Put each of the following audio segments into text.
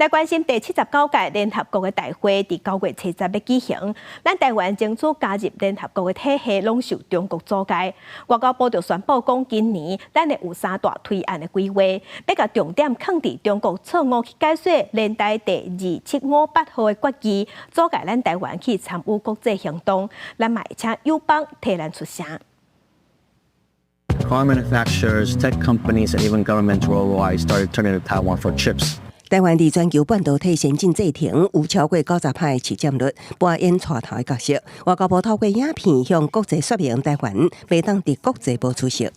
來關心第七十九屆聯合國的大會，佇九月初十欲舉行。咱台灣爭取加入聯合國的體系，攏受中國阻礙。外交部就宣布講，今年咱會有三大推案的規劃，欲共重點囥佇中國錯誤去解說聯大第二七五八號的決議，阻礙咱台灣去參與國際行動。咱嘛會請友邦替咱出聲。 Car manufacturers, tech companies, and even governments worldwide started turning to Taiwan for chips. 台灣佇全球半導體先進製程有超過90%的市佔率，扮演帶頭的角色。外交部透過影片向國際說明，台灣袂當佇國際無出席。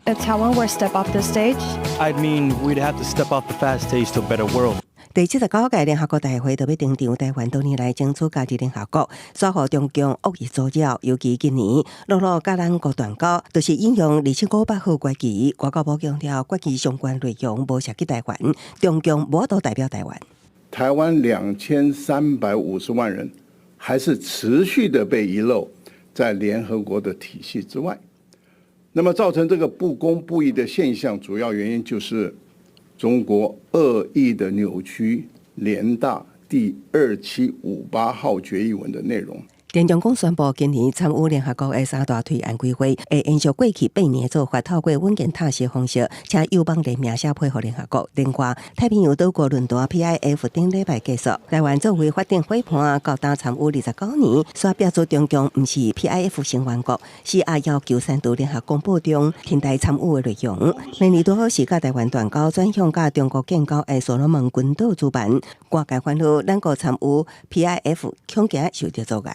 If Taiwan were to step off the stage, I'd mean we'd have to step off the fast stage to a better world. 第七十九屆聯合國大會就欲登場，台灣多年來爭取加入聯合國，煞予中共惡意阻擾。尤其今年陸路佮咱國斷交，就是引用二七五八號決議。外交部強調，決議相關內容無涉及台灣，中共無法度代表台灣。台灣2350萬人，還是持續的被遺漏在聯合國的體系之外。那麼造成這個不公不義的現象，主要原因就是中國惡意的扭曲聯大第二七五八號決議文的內容。田中共宣布，今年參與聯合國的三大推案規劃，會延續過去8年的做法，透過穩健踏實方式，請友邦聯名寫配合聯合國。另外，太平洋島國論壇 PIF 頂禮拜結束，台灣作為法定夥伴，到今參與29年，煞標註中共毋是 PIF 成員國，施壓要求刪除聯合公報中停台參與的內容。明年拄好是佮台灣斷交轉向佮中國建交的所羅門群島主辦，外界煩惱咱國參與 PIF 恐驚受著阻礙。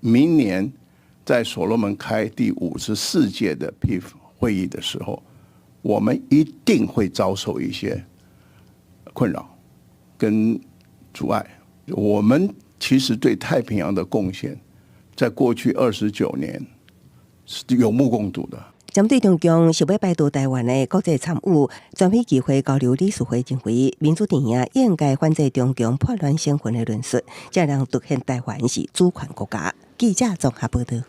明年在所羅門開第54屆的 PIF 會議的時候，我們一定會遭受一些困擾跟阻礙。我們其實對太平洋的貢獻，在過去29年是有目共睹的。針對中共想欲排除台灣的國際參與，全美議會交流理事會認為，民主陣營應該反制中共撥亂省份的論述，才能凸顯台灣是主權國家。記者綜合報導。